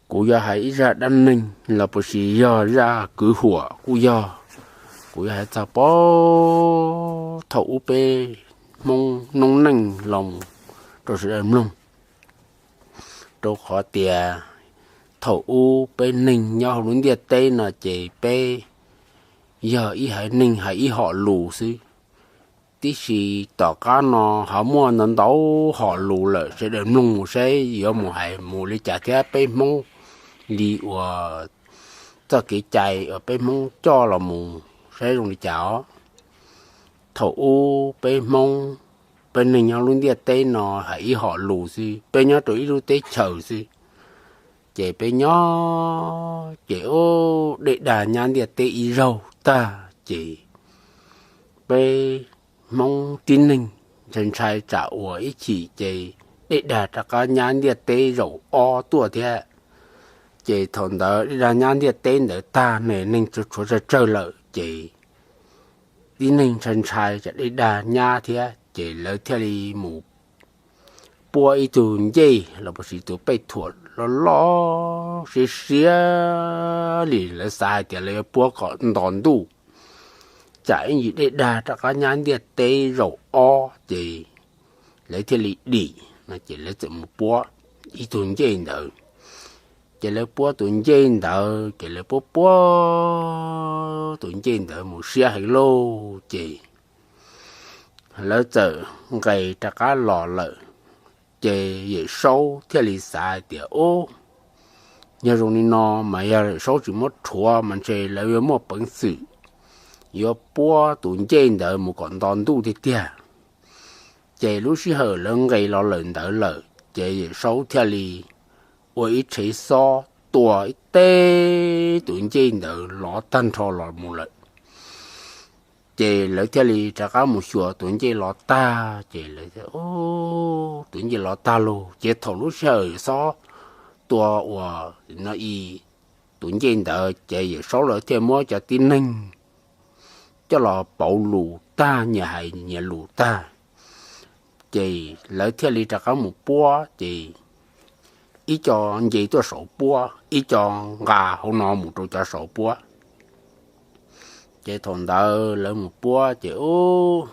Kuv yuav hais ib zaj dab neeg los puas sis yog zaj kwv huam kuj yog. Kuv yuav hais txog puag thaum ub peb Hmoob noob neej los rau sawv daws mloog, rau qhov tias thaum ub peb neeg nyob hauv lub ntiaj teb no ces peb yog ib haiv neeg hais ib hom lus xwb. Tiam sis tom qab no ho muaj ntau ntau hom lus lawm, sawv daws mloog mus saib yuav mus hais mus li cas thiab peb Hmoob li uas txoj kev cai uas peb Hmoob coj los mus saib zoo li cas os. Thaum ub peb Hmoob, peb neeg nyob lub ntiaj teb no hais ib hom lus xwb, peb nyob rau ib lub teb chaws xwb. Ces peb nyob ces ub dej dag nyab ntiaj teb ib zaug tag ces peb Hmoob tib neeg ntshai ntshai tsam uas ib chim ces dej dag rov qab nyab ntiaj teb zaum ob tuaj thiab. Ces thaum ntawd dej dag nyab ntiaj teb ntawd tag ne, neeg tshuav tsawg tsawg lawm ces tib neeg ntshai ntshai tsam dej dag nyab thiab ces lawv thiaj li mus puab ib tug ncej los puas sis tus pej thuam loj loj siab siab li, lawv xav hais tias lawv yuav puab kom nto ntuj, tsam ib ntsis dej dag rov qab nyab ntiaj teb zaum ob ces lawv thiaj li dim no ces lawv txawm mus puab ib tug ncej ntawd. Ces lawv puab tus ncej ntawd ces lawv puab puab tus ncej ntawd mus siab heev lauj ces lawv txawm nqes rov qab los lawm. Ces Yawm Saub thiaj li xav hais tias, ub, yog zoo li no mas yog Yawm Saub tsis muab rhuav mas ntshe lawv yuav muaj peev xwm yuav puab tus ncej ntawd mus kom nto ntuj tiag tiag. Ces lub sij hawm lawv nqes los lawm ntawd lawm ces Yawm Saub thiaj li ua ib rhev xob tua ib teg tus ncej ntawd lov tag nrho los mus lawm. Ces lawv thiaj li rov qab mus xyuas tus ncej lov tag ces lawv tias, ub, tus ncej lov tag lauj. Ces thaum lub sij hawm xob tua uas no i tus ncej ntawd ces Yawm Saub lawv thiaj muab cov tib neeg coj los pauv lus tag, nyias hais nyias lus tag, ces lawv thiaj li rov qab mus puab ces ib co nce tuaj saud puab, ib co nqa hauv no mus rau cov saud puab. Ces thaum ntawd lawv mus puab ces ub,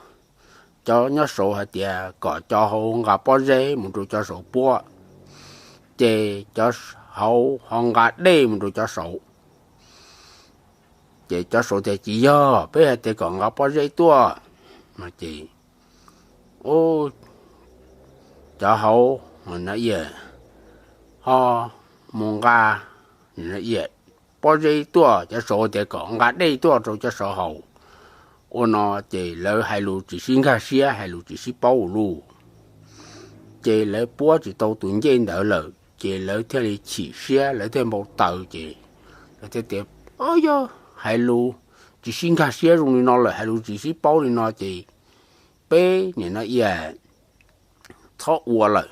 cov nyob saud hais tias kom cov hauv nqa pob zeb mus rau cov saud puab, ces cov hauv ho nqa dej mus rau cov saud. Ces cov saud tias, tsis yog, peb hais tias kom nqa pob zeb tuaj no ces cov hauv ho mus nqa pob zeb tuaj, cov saud tias kom nqa dej tuaj rau cov saud haus. Ua no ces lawv hais lus tsis sib nkag siab, hais lus tsis sib paub lus. Ces lawv puab tsis tau tus ncej ntawd lawm ces lawv thiaj li chim siab, lawv thiaj npau taws ces lawv thiaj tias, o, yog hais lus tsis sib nkag siab zoo li no lawm, hais lus tsis sib paub li no ces peb nim no txhob ua lawm,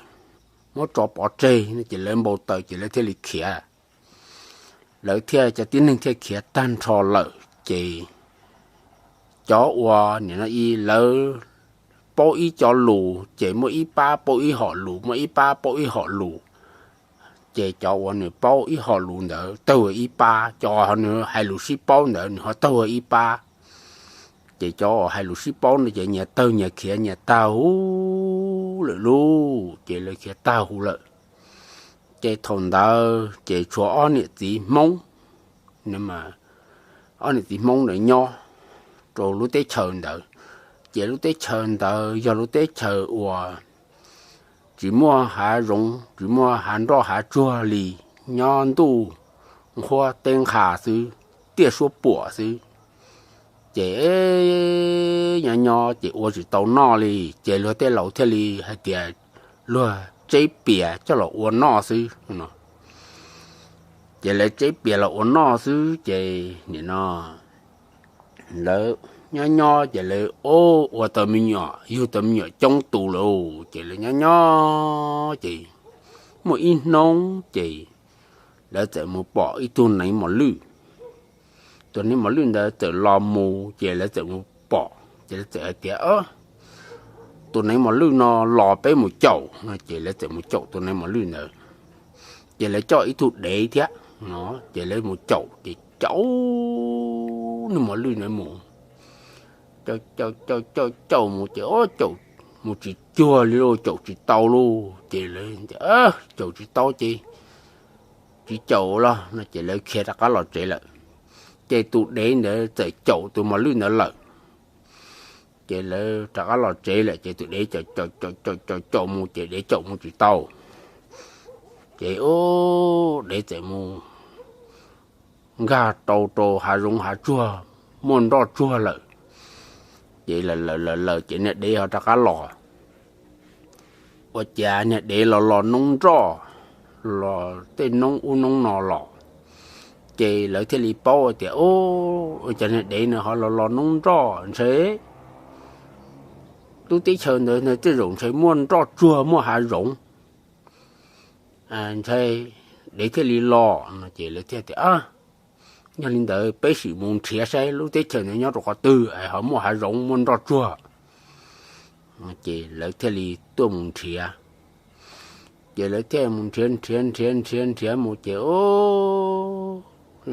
muab tso pov tseg no ces lawv npau taws ces lawv thiaj li khiav. Lawv thiaj, cov tib neeg thiaj khiav tag nrho lawm ces cov uas nim no i lawv paub ib co lus ces muaj ib pab paub ib hom lus, muaj ib pab paub ib hom lus. Ces cov uas nws paub ib hom lus ntawd tawg ua ib pab, cov uas nws hais lus sib paub ntawd nws ho tawg ua ib pab. Ces cov uas hais lus sib paub no ces nyias tawg nyias khiav nyias tag huv lawm lauj, ces lawv khiav tag huv lawm. Ces thaum ntawd ces tshuav ob niam txiv Hmoob, ob niam txiv Hmoob ntawd nyob rau lub teb chaws ntawd. Ces lub teb chaws ntawd yog lub teb chaws uas tsis muaj hav zoov, tsis muaj hav nroj hav tsuag li, nyob ntuj nqhuab teb nqha xwb, tiaj suab puam xwb. Ces nyob nyob ces ua tsis tau noj li, ces luag tej laus thiaj li hais tias luag tseb pias coj los ua noj xwb no. Ces lawv tseb pias los ua noj xwb ces nim no lawv nyob nyob ces lawv ua tau me nyuam, yug tau me nyuam coob tus lawm ces lawv nyob nyob ces muaj ib hnub ces lawv txawm mus pom ib tug neev mos lwj. Tus neev mos lwj ntawd txawm los mus ces lawv txawm mus pom ces lawv txawm hais tias, tus neev mos lwj no los peb mus caum no ces lawv txawm mus caum tus neev mos lwj ntawd. Ces lawv coj ib tug dev thiab no, ces lawv mus caum ces caum niag mos lwj ntawd mus, caum caum caum caum mus ces caum mus tsis cuag li lauj, caum tsis tau lauj. Ces lawv caum tsis tau ces tsis caum los no ces lawv khiav rov qab los tsev lawm. Ces tus dev ntawd txawm caum tus mos lwj ntawd lawm. Ces lawv rov qab los tsev lawm ces tus dev caum caum caum caum caum mus ces dev caum mus tsis tau. Ces ub, dev txawm mus nkag rau rau hav zoov hav tsuag, muaj nroj tsuag lawm. Ces lawm lawm lawm ces niag dev ho rov qab los. Ua cas niag dev los los noob nroj, los tej noob ub noob no los. Ces lawv thiaj li paub tias, ua cas niag dev no ho los los noob nroj, ntshe lub teb chaws ntawd tej zaum ntshe muaj nroj tsuag muaj hav zoov, ntshe dev thiaj li los no. Ces lawv thiaj tias, yog li ntawd peb sim mus nrhiav saib lub teb chaws ntawd nyob rau qhov twg es ho muaj hav zoov muaj nroj tsuag. Ces lawv thiaj li tuaj mus nrhiav. Ces lawv thiaj mus nrhiav nrhiav nrhiav nrhiav nrhiav mus ces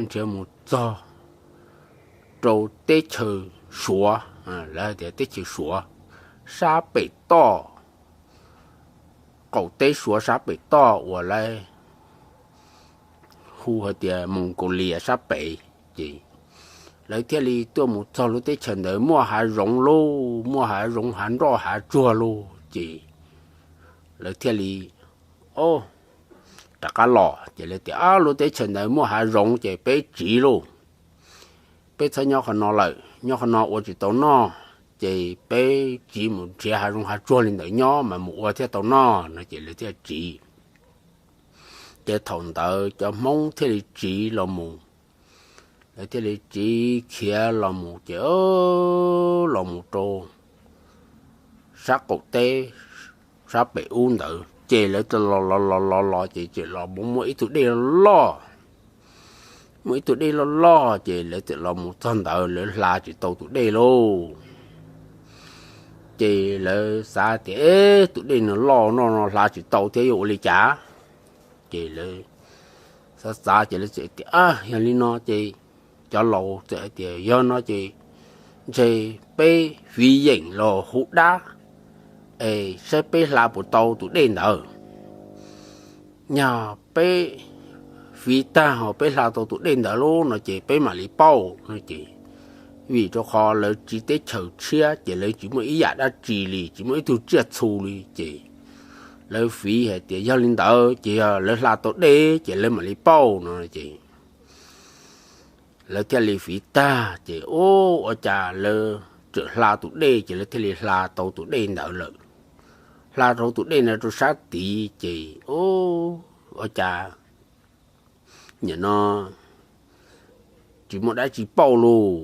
nrhiav mus txog rau teb chaws Suav, lawv tias teb chaws Suav sab pem toj, qaum teb Suav sab pem toj uas lawv hu hais tias Mongolia sab pem. Ces lawv thiaj li tuaj mus txog lub teb chaws ntawd muaj hav zoov lauj, muaj hav zoov hav nroj hav tsuag lauj. Ces lawv thiaj li, o, rov qab los ces lawv tias, lub teb chaws ntawd muaj hav zoov ces peb tsiv lauj, peb txhob nyob qhov no lawm, nyob qhov no ua tsis tau noj, ces peb tsiv mus nrhiav hav zoov hav tsuag li ntawd nyob mas mus ua thiaj tau noj no. Ces lawv thiaj tsiv. Ces thaum ntawd cov Hmoob thiaj li tsiv los mus, lawv thiaj li tsiv khiav los mus ces los mus rau sab qaum teb, sab pem ub ntawd ces lawv los los los los los ces txawm los mus muaj ib tug dej loj loj. Muaj ib tug dej loj loj ces lawv txawm los mus txog ntawd lawv hla tsis tau tus dej lauj. Ces lawv xav tias, tus dej no loj no no hla tsis tau thiab yuav ua li cas? Ces lawv xav xav ces lawv txawm tias, yog li no ces cov laus txawm tias, yog no ces ntshe peb fiv yeem los hu dab es saib peb hla puas tau tus dej ntawd. Yog peb fiv tag ho peb hla tau tus dej ntawd lauj no ces peb mam li pauj no ces, vim rau qhov lawv tsiv teb chaws tshiab ces lawv tsis muaj ib yam dab tsi li, tsis muaj ib tug tsiaj txhu li ces lawv fiv hais tias yog li ntawd ces yog lawv hla tau dej ces lawv mam li pauj no ces lawv thiaj li fiv tag ces ua cas lawv tseem hla tus dej ces lawv thiaj li hla tau tus dej ntawd lawm. Hla tau tus dej ntawd rau sab tid ces ua cas nim no tsis muaj dab tsi pauj lauj,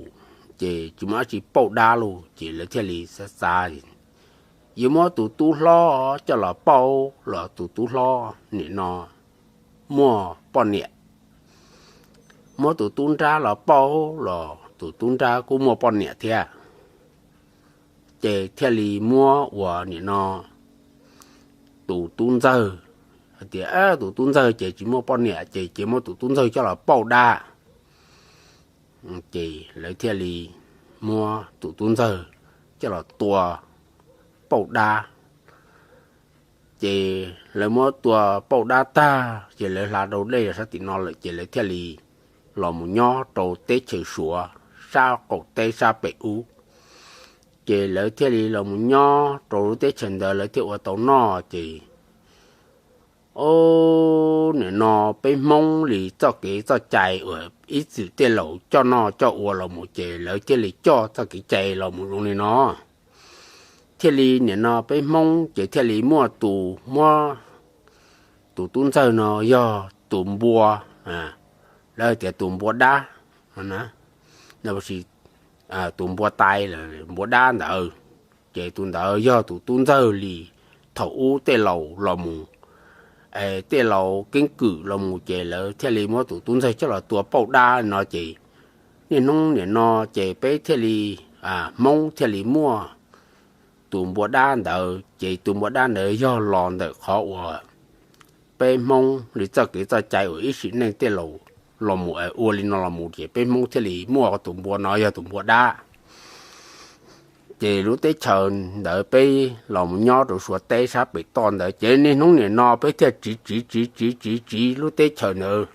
ces tsis muaj dab tsi pauj dab lauj ces lawv thiaj li xav xav, yuav muab tus tub hlob coj los pauj los tus tub hlob nim no muaj poj niam, muab tus tub nrab los pauj los tus tub nrab kuj muaj poj niam thiab. Ces thiaj li muab uas nim no tus tub ntxawg, hais tias tus tub ntxawg ces tsis muaj poj niam ces cia muab tus tub ntxawg coj los pauj dab. Ces lawv thiaj li muab tus tub ntxawg coj los tua pauj dab. Ces lawv muab tua pauj dab tag ces lawv hla tau dej sab tim no lawm ces lawv thiaj li los mus nyob rau teb chaws Suav sab qaum teb sab pem ub. Ces lawv thiaj li los mus nyob rau lub teb chaws ntawd lawv thiaj ua tau noj ces, o, nim no peb Hmoob li txoj kev txoj cai uas ib txwm tej laus coj noj coj ua los mus ces lawv thiaj li coj txoj kev cai los mus zoo li no. Thiaj li nim no peb Hmoob ces thiaj li muaj tus muab tus tub ntxawg no yog tus npua, lawv tias tus npua dab, tus npua tai, npua dab ntawd. Ces tus ntawd yog tus tub ntxawg li thaum ub tej laus los mus, tej laus keeb kwm los mus ces lawv thiaj li muab tus tub ntxawg coj los tua pauj dab no ces niaj hnub nim no ces peb thiaj li, Hmoob thiaj li muaj tus npua dab ntawd ces tus npua dab ntawd yog los ntawm qhov uas peb Hmoob li txoj kev txoj cai uas ib sim neej tej laus los mus ua li no los mus ces peb Hmoob thiaj li muaj tus npua no yog tus npua dab. Ces lub teb chaws ntawd peb los mus nyob rau Suav teb sab pem toj ntawd ces niaj hnub nim no peb thiaj tsiv tsiv tsiv tsiv tsiv tsiv lub teb chaws ntawd,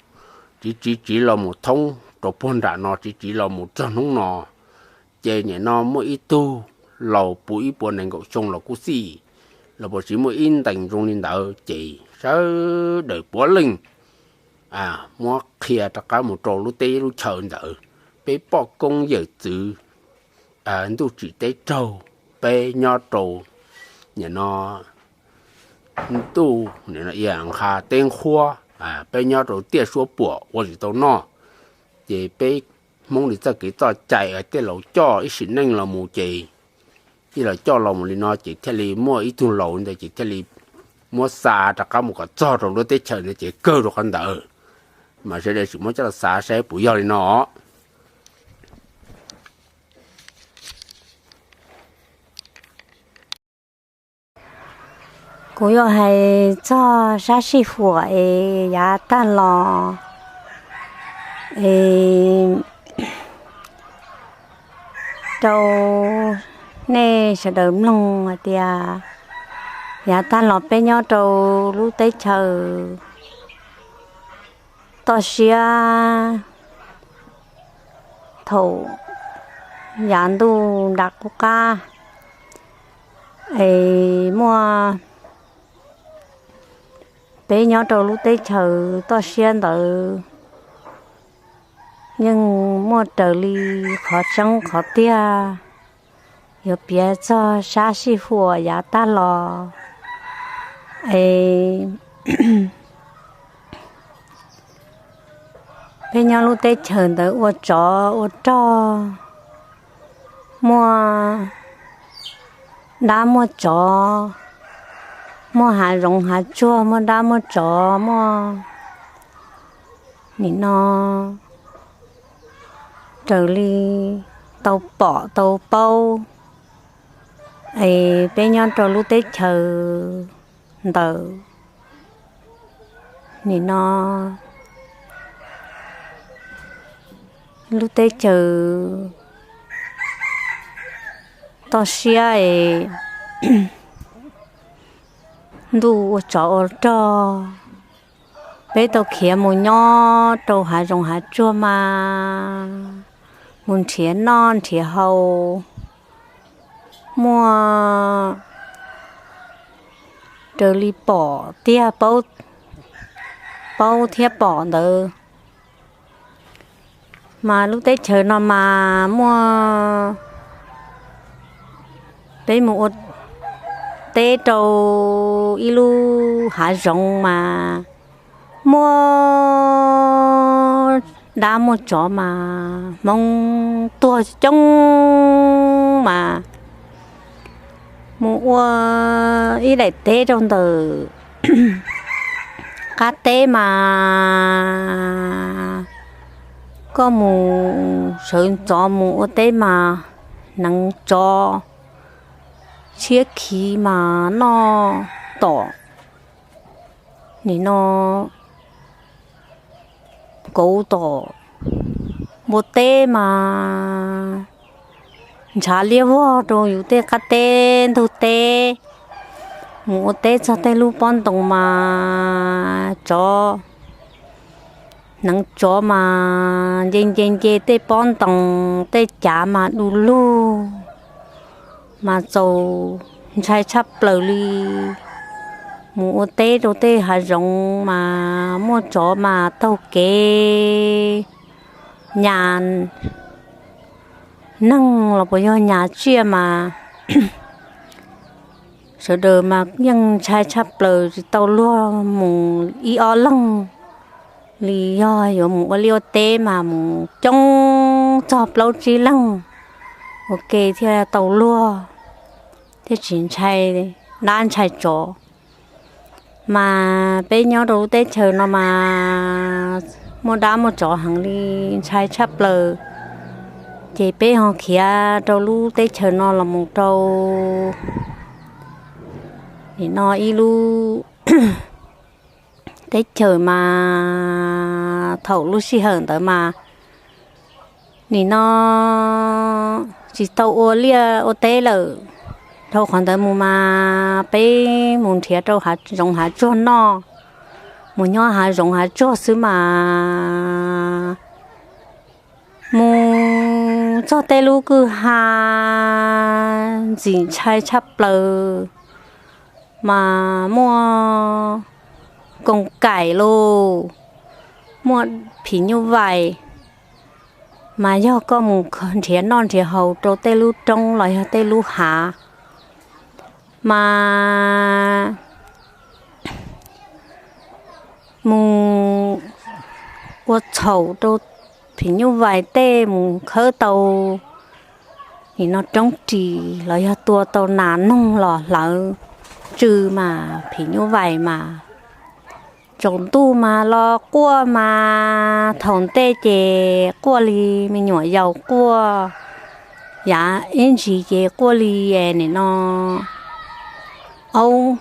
tsiv tsiv tsiv los mus thoob rau puag nram no tsiv tsiv los mus txog hnub no. Ces nim no muaj ib tug laus puv ib puas nees nkaum xyoo los kuj xij, los puas tsis muaj ib ntees zoo li ntawd ces sawv daws puav leej muab qhia rov qab mus rau lub teb lub chaws ntawd. Peb poj koob yawm txwv, ntuj tsim teb raug, peb nyob rau nim no ntuj nqa teb nqhuab, peb nyob rau tiaj suab puam ua tsis tau noj. Ces peb Hmoob li txoj kev txoj cai tej laus coj ib sim neej los mus ces, ib los coj los mus li no ces thiaj li muaj ib tug laus ntawd ces thiaj li muab xa rov qab mus kom txog rau lub teb chaws ntawd ces kawg rau qhov ntawd. Mas sawv daws sim muab coj los xav saib puas yog li no. Kuv yuav hais txog sab sij huam es yav tag los es rau nej sawv daws mloog hais tias yav tag los peb nyob rau lub teb chaws toj siab thaum yav ntuj nram qub qab es muaj, peb nyob rau lub teb chaws toj siab ntawd yeej muaj raws li qhov tseeb qhov tiag. Yuav piav txog sab sij huam yav tag los es peb nyob lub teb chaws ntawd ua tsov ua rog, muaj dab muaj tsov, muaj hav zoov hav tsuag muaj dab muaj tsov, muaj nim no raws li tau pom tau paub es peb nyob rau lub teb chaws ntawd nim no lub teb chaws toj siab es ntuj ua tsov ua rog, peb tau khiav mus nyob rau hav zoov hav tsuag mas mus nrhiav noj nrhiav haus, muaj raws li pom tiag, paub thiab pom ntawd. Mas lub teb chaws no mas muaj, peb mus ua teb rau ib lub hav zoov mas muaj dab muaj tsov mas Hmoob tuag coob mas mus ua ib daim teb rau ntawm qab teb mas koj mus sawv ntxov mus ua teb mas hneev tsov tshiab khiv mas noj tom nim no kauv tom npua teb mas ntshav liab vog rau yus tej qab teb ntug teb. Mus ua teb txog tej lub pob ntoos mas tsov, hneev tsov mas nce nce nce tej pob ntoos tej cav mas du lug mas txaus ntshai tshaj plaws li. Mus ua teb rau tej hav zoov mas muaj tsov mas taug kev nyas neeg los puas yog nyas tsiaj mas sawv daws mas yeej ntshai tshaj plaws tsis tau luag mus ib ob leeg li. Yog yuav mus ua liaj ua teb mas mus coob txog plaub tsib leeg ua ke thiaj tau luag thiab tsis ntshai dab ntshai tsov. Mas peb nyob rau lub teb chaws no mas muaj dab muaj tsov heev li, ntshai tshaj plaws. Ces peb ho khiav rau lub teb chaws no los mus rau nim no ib lub teb chaws mas thaum lub sij hawm ntawd mas nim no tsis tau ua liaj ua teb lawm. Dhau qhov ntawd mus mas peb mus nrhiav rau hav zoov hav tsuag noj, mus nyob hav zoov hav tsuag xwb mas mus txog tej lub kwj ha ntxim ntshai tshaj plaws, mas muaj koos kaim lauj, muaj phim nyuj vais, mas yog koj mus nrhiav noj nrhiav haus rau tej lub roob los yog tej lub hav mas mus ua txhaum rau phim nyuj vais tej, mus khawb tau nim no roob ris los yog tua tau nas noog los hlawv tsw mas phim nyuj vais mas tsaus ntuj mas los quaj mas thaum ntej ces quaj li me nyuam yaus quaj, yav ib ntsis ces quaj li nim no aub,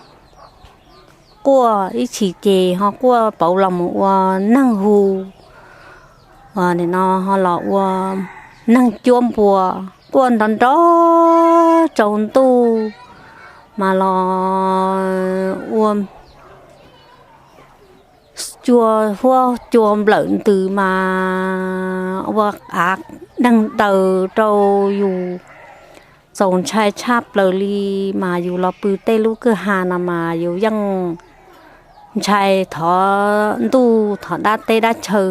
quaj ib chim ces ho quaj pauv los mus ua neeg hu, nim no ho los ua neeg cuab npua, quaj nrov nrov tsaus ntuj mas los ua cua huab cua nplawm ntws mas ua av deeg daws rau yus, txaus ntshai tshaj plaws li. Mas yus los pw tej lub kwj ha no mas yus yeej ntshai thov ntuj thov dab teb dab chaw,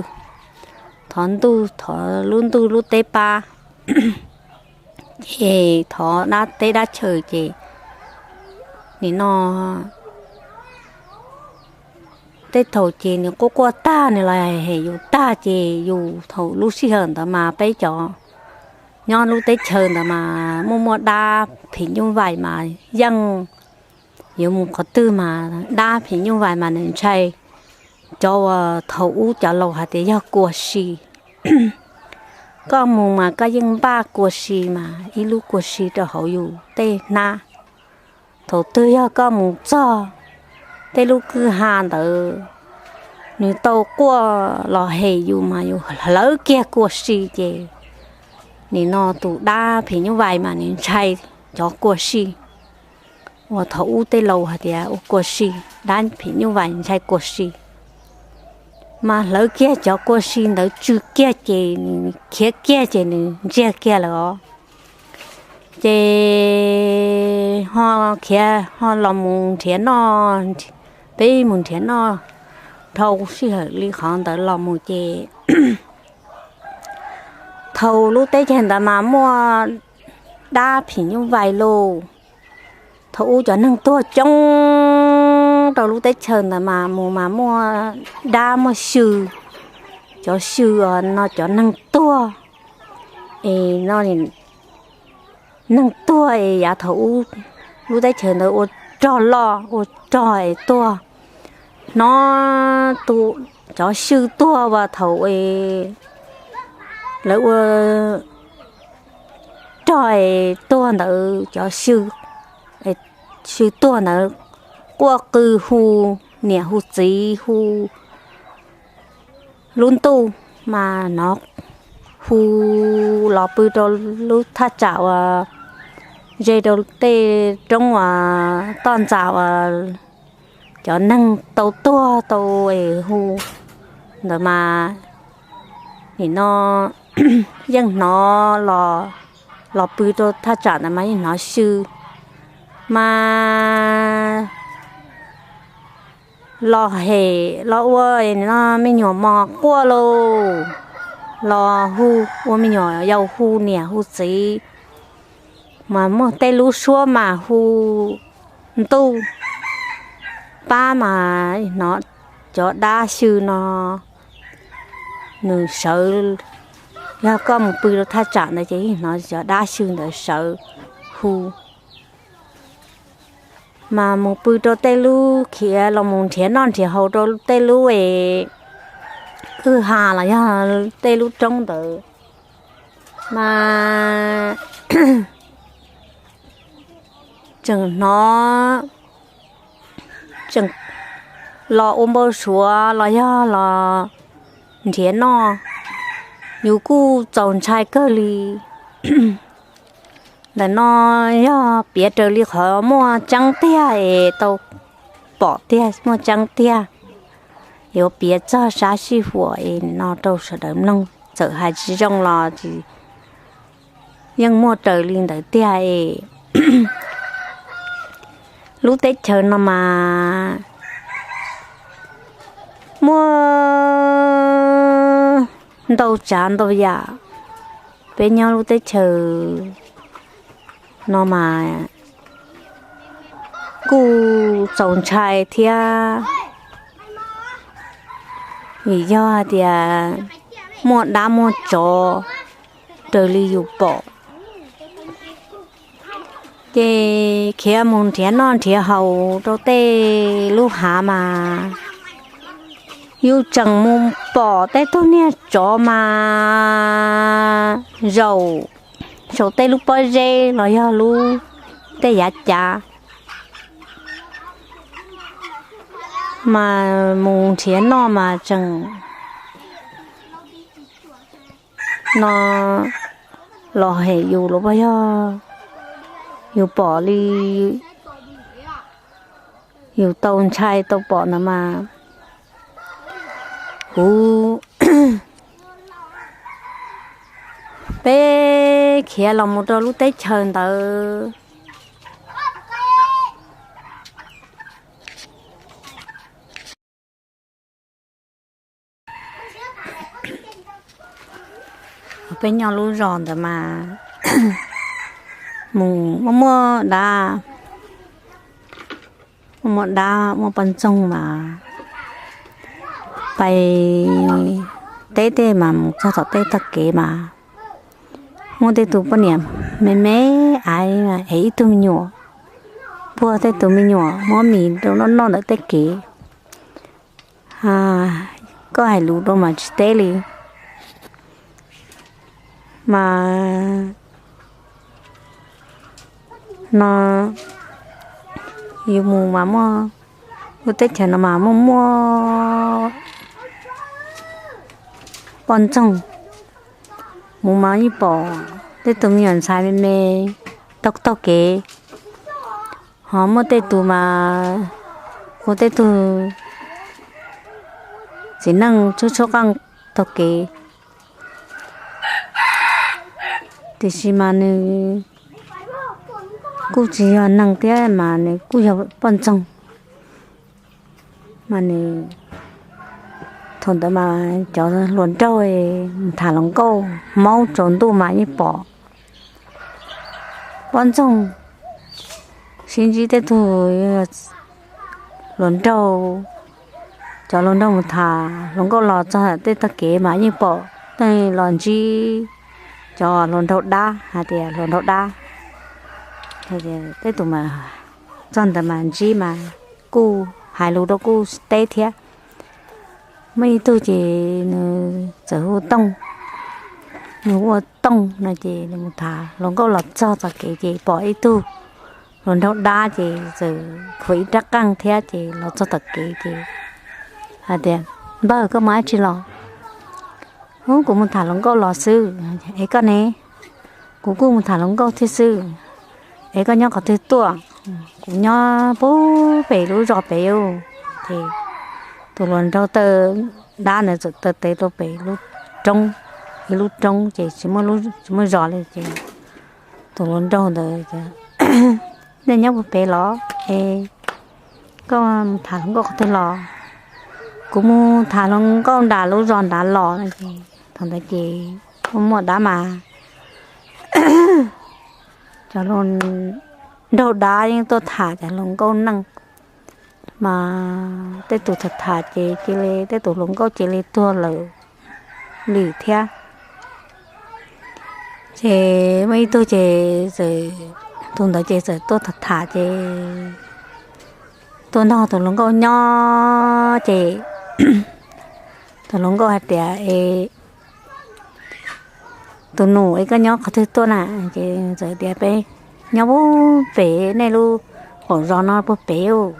thov ntuj thov lub ntuj lub teb pab, ces thov dab teb dab chaw ces nim no tej thaum ces nws quaj quaj tag nws los hem yus tag ces yus thaum lub sij hawm ntawd mas peb cov nyob lub teb chaws ntawd mas muaj muaj dab phim nyuj vais mas yeej yuav mus qhov twg mas dab phim nyuj vais mas nws ntshai. Cov uas thaum ub cov laus hais tias yog kua si, koj mus mas koj yeej npaj kua si mas ib lub kua si rau hauv yus tej hnab. Thaum twg yog koj mus txog tej lub kwj ha ntawd, nws tau quaj los hem yus mas yus hlawv kiag kua si ces nim no tus dab phim nyuj vais mas nws ntshai cov kua si. Uas thaum ub tej laus hais tias ua kua si, dab phim nyuj vais ntshai kua si. Mas hlawv kiag cov kua si ntawd tsw kiag ces nws khiav kiag ces nws ntsiag kiag lawm os. Ces ho khiav ho los mus nrhiav noj, peb mus nrhiav noj dhau sij hawm li qhov ntawd los mus ces thaum lub teb chaws ntawd mas muaj dab phim nyuj vais lauj. Thaum ub cov neeg tuag coob rau lub teb chaws ntawd mas mus mas muaj dab muaj xyw, cov xyw no cov neeg tuag es no neeg tuag es yav thaum ub lub teb chaws ntawd ua rog loj ua rog es tuag, hnov tus cov xyw tuag uas thaum es lawv ua rog es tuag ntawd cov xyw, xyw tuag ntawd quaj qw hu niam hu txiv hu lub ntuj mas hnov hu los pw rau lub thaj tsam uas ze rau tej roob uas toj ntxas uas cov neeg tau tuag tau es hu ntawd mas nim no yeej hnov los, los pw rau thaj tsam ntawd mas yeej hnov xyw mas los hem los ua no me nyuam mos quaj lauj, los hu ua me nyuam yaus hu niam hu txiv, mas muaj tej lub suab mas hu ntuj pab mas hnov cov dab xyw no nws sawv, yog koj mus pw rau thaj tsam ntawd ces yeej hnov cov dab xyw ntawd sawv hu. Mas mus pw rau tej lub khiav los mus nrhiav noj nrhiav haus rau tej lub es kwj ha los yog tej lub roob ntawd mas tseem hnov, tseem los ua npau suav los yog los nrhiav noj, yus kuj txaus ntshai kawg li. Ntawm no yog piav raws li qhov muaj tseeb tiag es tau pom tiag muaj tseeb tiag. Yuav piav txog sab sij huam es no rau sawv daws mloog, txawm hais tsis zoo los tsis, yeej muaj raws li ntawd tiag es. Lub teb chaws no mas muaj ntau tsav ntau yam. Peb nyob lub teb chaws no mas kuj txaus ntshai thiab, vim yog hais tias muaj dab muaj tsov raws li yus pom. Ces khiav mus nrhiav noj nrhiav haus rau tej lub hav mas yus tseem mus pom tej tug niag tsov mas zaum saum tej lub pob zeb los yog lub tej yav cav, mas mus nrhiav noj mas tseem no los hem yus los puas yog yus pom li yus tau ntshai tau pom no mas. Kuv, peb khiav los mus rau lub teb chaws ntawd. Peb nyob lub zos ntawd mas mus muaj muaj dab, muaj muaj dab muaj poj ntxoog mas pais teb tej mas mus txog tom tej tog kev mas muaj tej tus poj niam me me aiv es ib tug me nyuam, puag tej tus me nyuam muab mis rau noj noj ntawm tej kev. Koj hais lus rau mas tsis teb li. Mas no yus mus mas muaj, lub teb chaws no mas muaj muaj poj ntxoog. Mus mas yeej pom tej tus me nyuam ntxhais me me taug taug kev, ho muaj tej tus mas ua tej tug txiv neej tshuab tshuab qeej taug kev. Tiam sis mas nws kuj tsis yog neeg thiab mas nws kuj yog poj ntxoog. Mas nws, thaum ntawd mas cov hluas nraug mus tham hluas nkauj, hmoob tsaus ntuj mas yeej pom poj ntxoog sib ntsib tej tug hluas nraug. Cov hluas nraug mus tham hluas nkauj los txog tej tog kev mas yeej pom tej los ntsib cov hluas nraug dab, hais tias hluas nraug dab. Tej tus mas txog ntawd mas ntsib mas kuj hais lus rau kuj teb thiab. Muaj ib tug ces nws txawm hu Tooj, nws hu ua Tooj no ces nws mus tham hluas nkauj los txog txoj kev ces pom ib tug hluas nraug dab ces txawm khuam ib rab qeej thiab ces los txog tom kev ces hais tias, Npawg, koj mus dab tsi los? Ub, kuv mus tham hluas nkauj los xwb. Es koj ne? Kuv kuj mus tham hluas nkauj thiab xwb. Es koj nyob qhov twg tuaj? Kuv nyob puag pem lub zos pem. Ces tus hluas nraug taw dab ntawd txawm taw tes rau pem lub roob, ib lub roob ces tsis muaj zos li ces tus hluas nraug ntawd, Nej nyob puag pem los? Es koj mus tham hluas nkauj qhov twg los? Kuv mus tham hluas nkauj nram lub zos nrad los no ces thaum ntawd ces muaj muaj dab mas cov hluas nraug dab yeej tuaj tham cov hluas nkauj neej. Mas tej tus tham tham ces cia li tej tus hluas nkauj cia li tuag lawm li thiab. Ces muaj ib tug ces, tus ntawd ces txawm tuaj tham tham ces tuaj nrog tus hluas nkauj nyob ces tus hluas nkauj hais tias, Es tus nus, es koj nyob qhov twg tuaj na? Ces txawm tias, Peb nyob puag pem nej lub qaum zos no puag pem.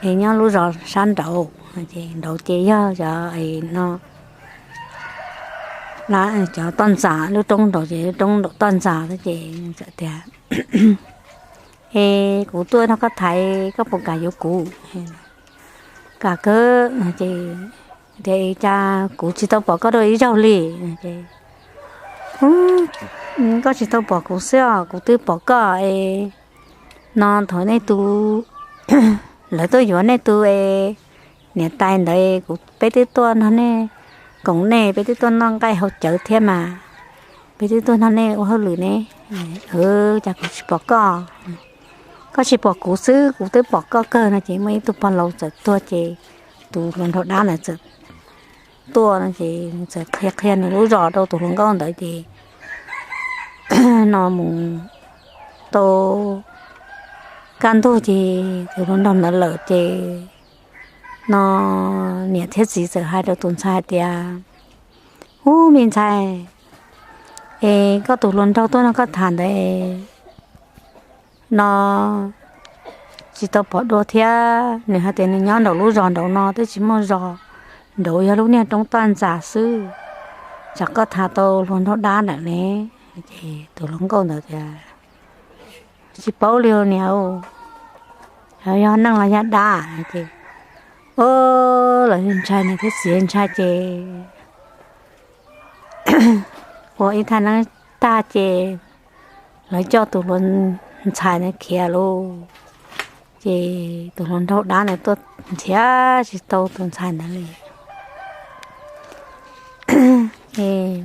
es nyob lub zos sab nraud. Ces nraud ces yog cov no, cov toj ntxas, lub roob nraud ces lub roob nraum toj ntxas. Ces txawm tias, Es kuv tuaj nrog koj tham, koj puas kam yuav kuv? Kam kawg. Ces tias, Cas kuv tsis tau pom koj dua ib zaug li? Ces, Koj tsis tau pom kuv xwb os, kuv twb pom koj es no thaum nej tus, lawv tuaj yuav nej tus es niam tais ntawd, kuv, peb twb tuaj nrog nej koom, nej, peb twb tuaj noj nqaij haus cawv thiab mas, peb twb tuaj nrog nej ua hauj lwm ne. Cas kuv tsis pom koj? Koj tsis pom kuv xwb, kuv twb pom koj kawg no. Ces muaj ib tug pog laus txawm tuag, ces tus hluas nraug dab ntawd txawm tuaj no, ces txawm qhia qhia nws lub zos rau tus hluas nkauj ntawd. Ces no mus tau kaj ntug ces tus hluas nraug ntawd lawm. Ces no niam thiab txiv txawm hais rau tus ntxhais hais tias, Ub, me ntxhais, es koj tus hluas nraug tuaj nrog koj tham ntawd no tsis tau pom dua thiab. Nws hais tias nws nyob nraum lub zos nraud no twb tsis muaj zos, nraud yog lub niag roob toj ntxas xwb. Tsam koj tham tau hluas nraug dab ntawm ne. Ces tus hluas nkauj ntawd tias, Tsis paub li niam, yog neeg los yog dab? Ces, o, lawv ntshai, niam thiab txiv ntshai ces ua ib thaj neeb tag ces lawv coj tus hluas ntxhais ntawd khiav lauj. Ces tus hluas nraug dab ntawd tuaj nrhiav tsis tau tus ntxhais ntawd li. Ces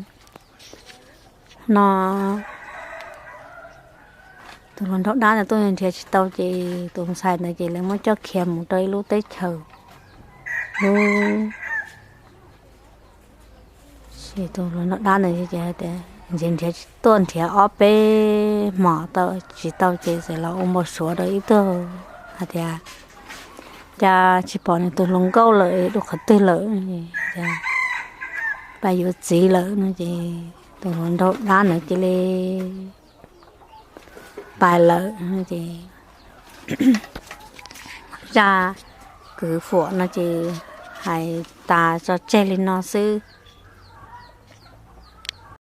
no tus hluas nraug dab ntawd tuaj nrhiav tsis tau ces tus ntxhais ntawd ces lawv muab coj khiav mus rau ib lub teb chaws. Lub, tus hluas nraug dab ntawd ces nrhiav nrhiav tsis, tuaj nrhiav ob peb hmos tau tsis tau ces txawm los ua npau suav rau ib tug hais tias, Cas tsis pom nws tus hluas nkauj lawm, dua qhov twg lawm? Pais yuav txiv lawm no. Ces tus hluas nraug dab ntawd cia li pais lawm. Ces zaj kwv huam no ces hais tas tso tseg li no xwb.